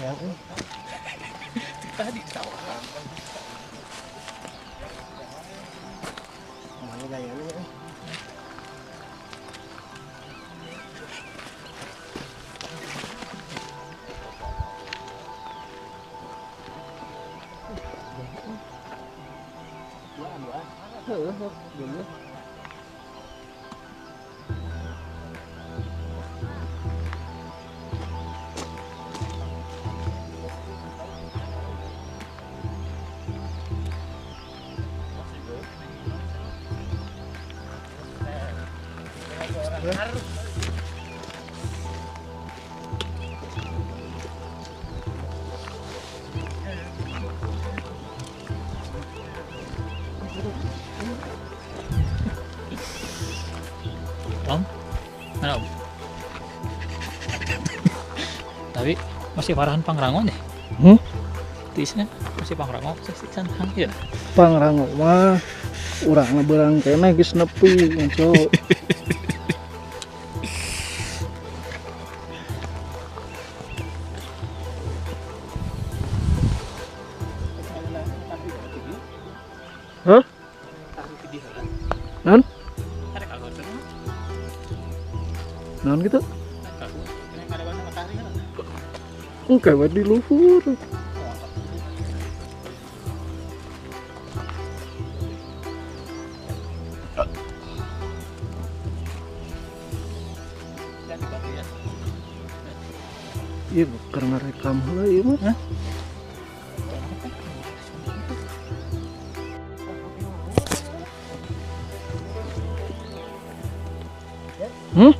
Hoream euy. Tadi tawa. Mana gayana euy. Heuh, bener. Om, mana Om? Tapi masih parahan Pangrango nih. Hmm? Tiisnya masih Pangrango, sih can ya. Pangrango mah urang beurang keneh geus nepi ngaco. Hah? Non? Non gitu? Enggak, di luhur. Iya, karena rekam lah iya mah. Hah? Hmm?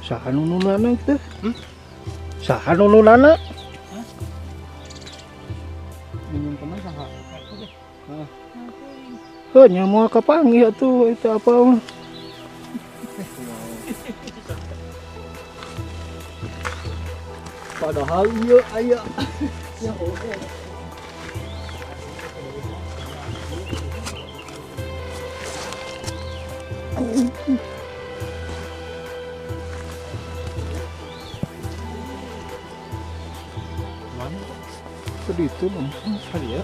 Saha nu nunana teh? Hmm? Saha nu nunana? Hah? Minum teman saha? Heeh. Heuh nya moal kapanggih atuh itu apa mah. Padahal ieu aya. Ya oh. Tadi itu langsung kali ya.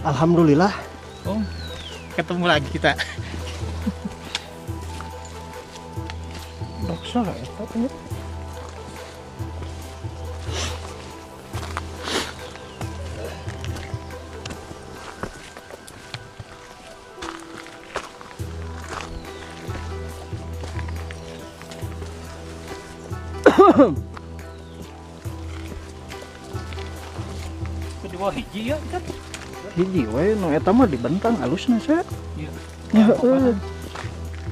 Alhamdulillah. Oh, ketemu lagi kita. Doksa eta teh. Di bawah hiji ya kan? Hiji we nu eta mah dibentang alusna sa. Iya. Ya heuh.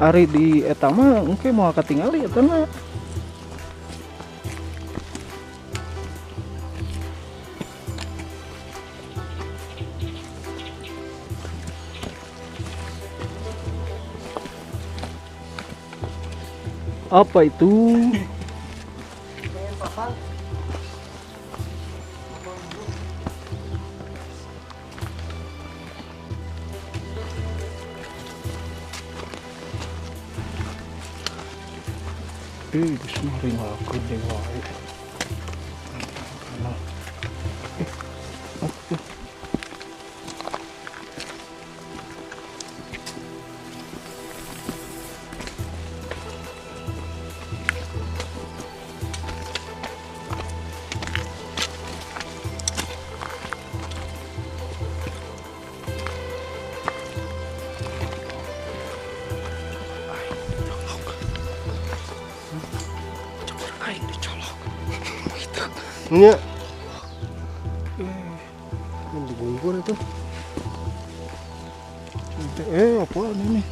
Ari di eta mah engke moal katingali eta mah. Apa itu? Ih, geus mah ringlakeun deui wae. Nah. Nya. Dibungkur itu. Apaan ini?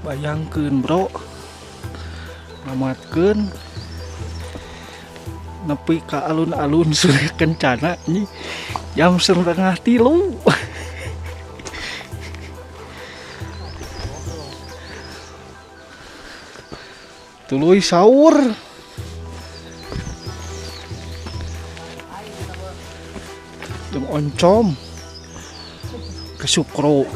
Bayangkeun bro, namatkeun nepi ka alun-alun Surya Kencana nih jam 2:30. Tuluy sahur. Jeung oncom ke Sukro.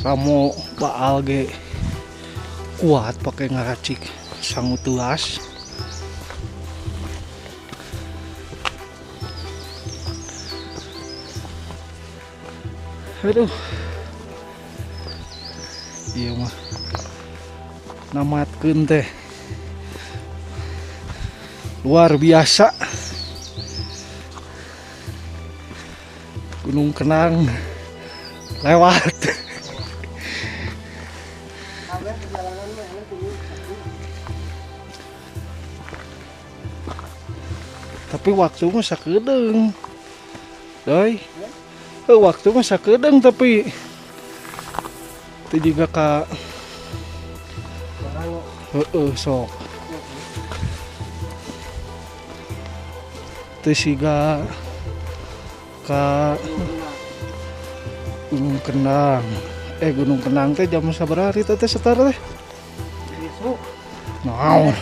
Ramo baal ge kuat pakai ngaracik sangu tuas. Aduh, iya mah namatkeun teh luar biasa. Gunung Kenang lewat. Tapi waktu mah sakedeung. Doi. Waktu mah sakedeung tapi itu juga ka heeh sok. Teu siga ka Gunung Kendang. Gunung Kendang teh jam sabaraha hari teh setara teh? Besok. Naon?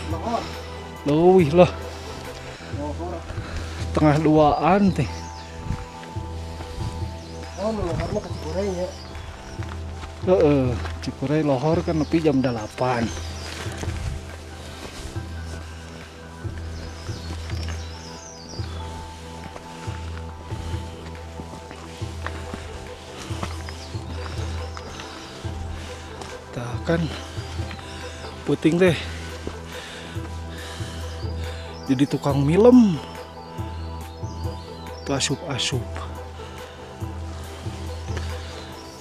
Leuwih lah. 1:30-an teh. Oh, lohor mah ke Cikuray nya. Heeh, Cikuray lohor kan nepi jam 8. Tah kan puting teh. Jadi tukang milem. Tuh asup-asup.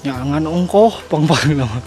Nyangan ongkoh pang-pang nama.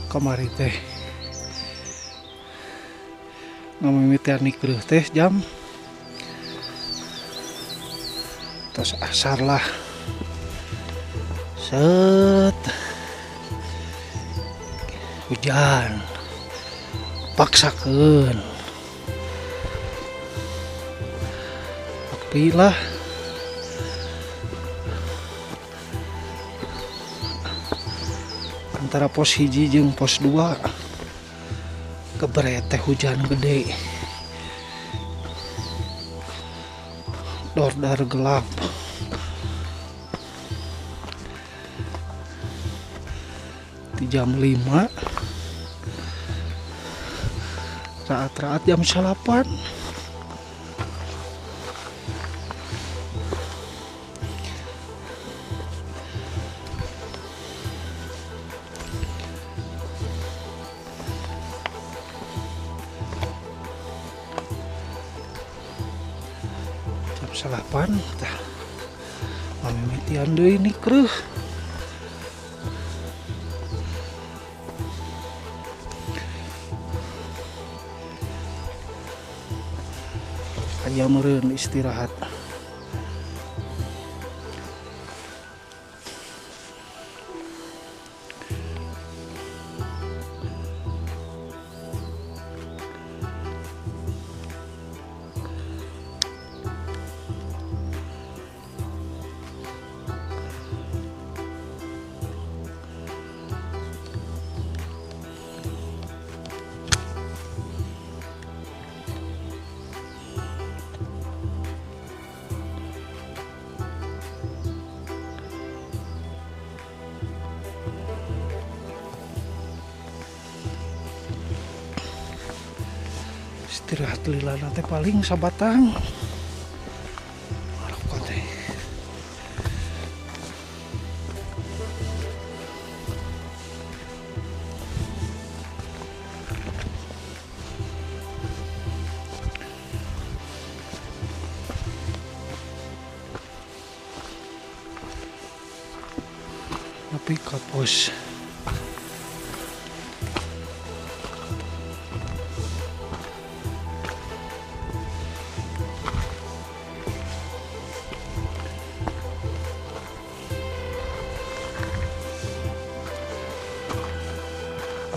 Kamari teh ngamimitian nikreuh teh jam tos asar lah. Set hujan paksakeun tapi lah antara pos 1 jeung pos 2 keberet teh hujan gede, dordar gelap. Di jam 5 Raat-raat jam 8. Jam 8 tah. Mamimitian deui nikreuh. Aya meureun istirahat. Istirahat lila teh paling sabatang. Maroko teh. Nepi ka pos.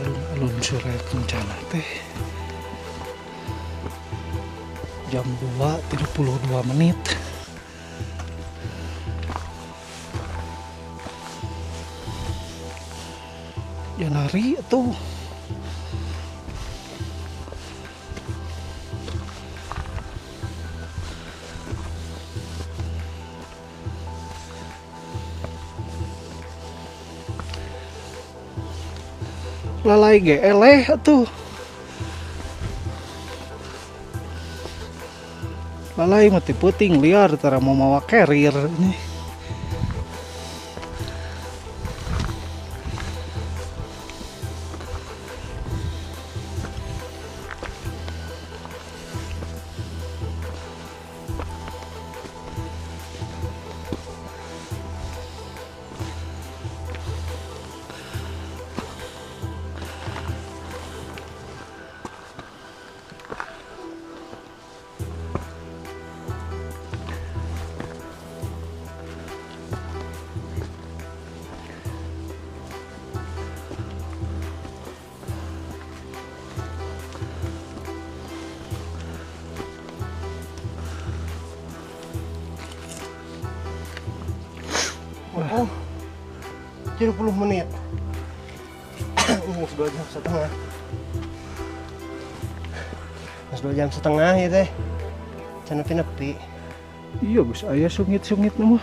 Alun-alun sore kencana teh jam 2.32 menit. Ya nari tuh. Lalai ge eleh atuh. Lalai mati puting liar tara mau mawa carrier ini. Oh, 30 menit. 2 jam setengah. Mas 2 jam setengah ya teh. Can nepi-nepi. Iya, geus aya sungit-sungit mah.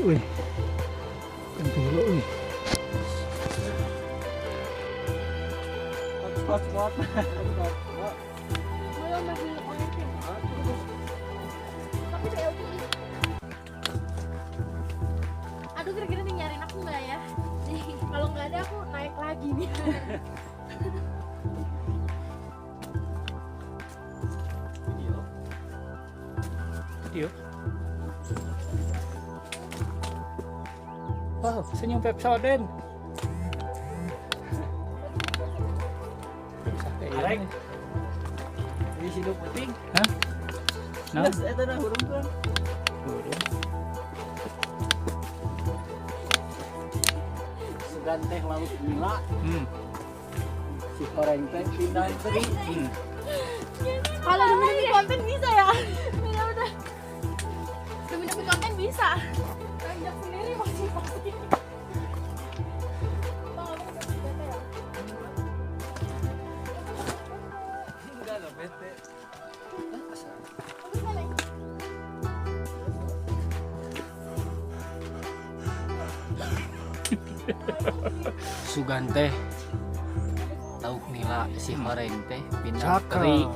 Uy, ganti dulu, uy. Aduh, kira-kira nih nyariin aku nggak ya? Kalau nggak ada aku naik lagi nih. Video. Wow, senyum Pepsodent. Arek. Di sini puting. Hah? Nah, eta na hurung kan. Hurung. Sugan teh lauk gila. Si horeng teh pindah teri. Kalau demi konten bisa ya. Udah. Demi konten bisa. Tanjak sendiri masih pasti. Bang, abang udah bete ya? Enggak lah bete. Sugan teh lauk nila si horeng teh pindah teri.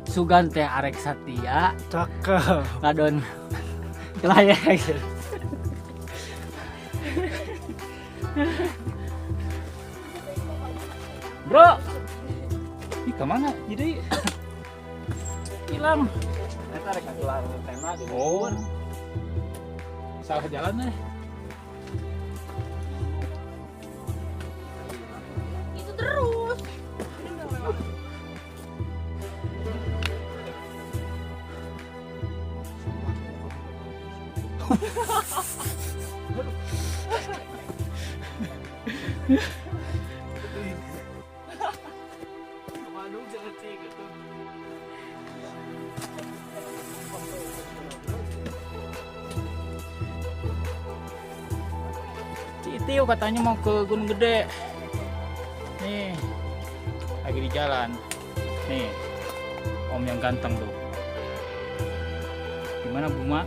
Sugan teh arek satia. Cakep. Ngadon layak. Bro. Ih, kemana? Jadi hilang. Eta rek keluar tema di. Oh. Salah jalan nih. Itu terus. Citiu katanya mau ke Gunung Gede. Nih, lagi di jalan. Nih, om yang ganteng tuh. Gimana Buma?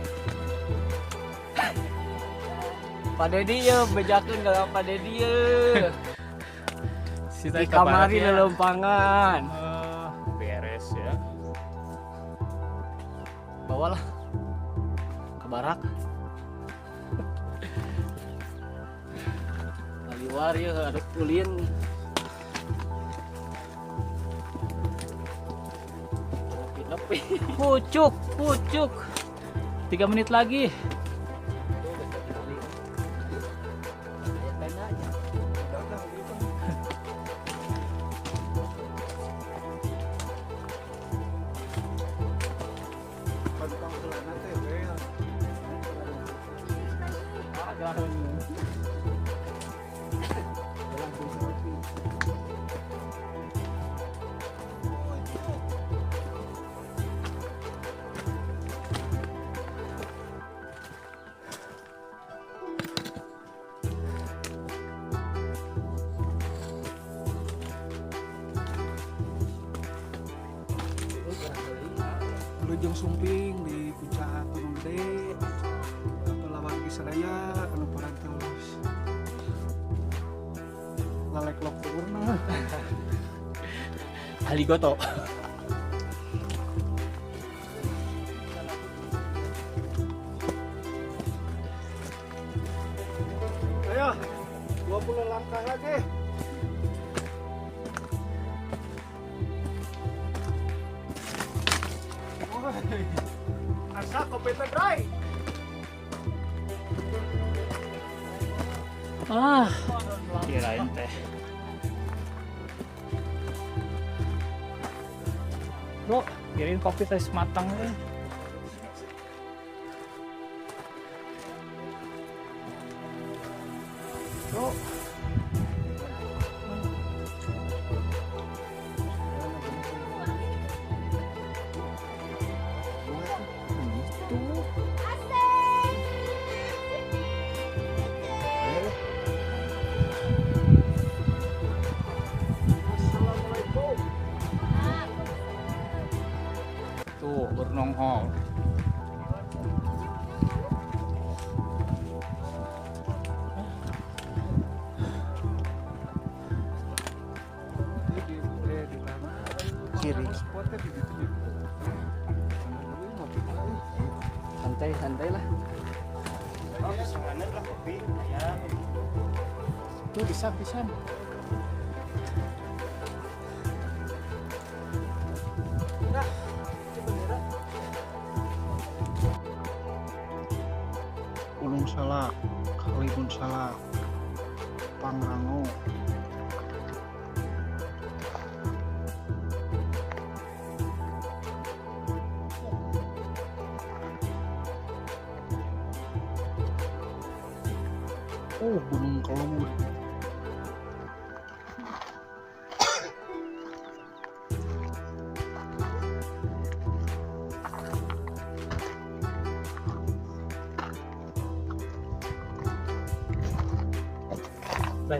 Pak Dedi ya, bejakeun ka Pak Dedi ya. Di kamari lelempangan. Beres ya. Bawalah ke barak. Baliwar ya harus ulin. Nepi-nepi. Pucuk, pucuk. 3 menit lagi. Wilujeng Sumping di puncak Gunung Gede atau lawan Kisadaya anu parantos lalek lok urna Aligoto. Ayo, 20 langkah lagi. Asa kopi dry. Ah, kirain teh. Bro, kirain kopi teh matang deh. Bro. Tuh, bernonghol. Kiri. Santai-santai lah. Tuh bisa pisan. Gunung Salak, Kalimun Salak, Pangrango. Oh, Gunung Kelud.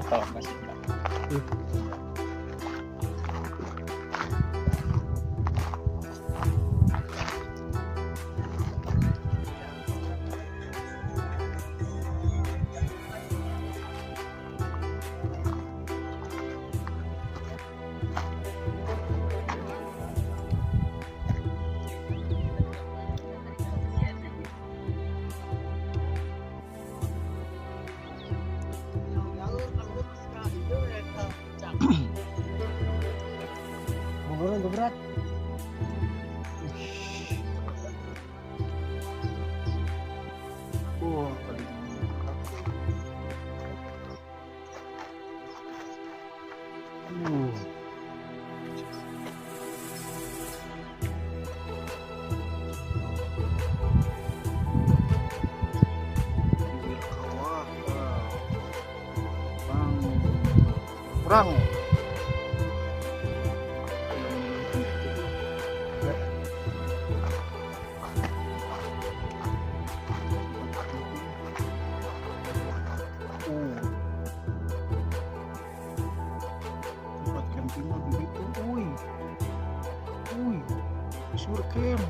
Kalau masih. Munduran berat. Wah, Perang. Tempat camping mah begitu, woi. Woi, sur camp.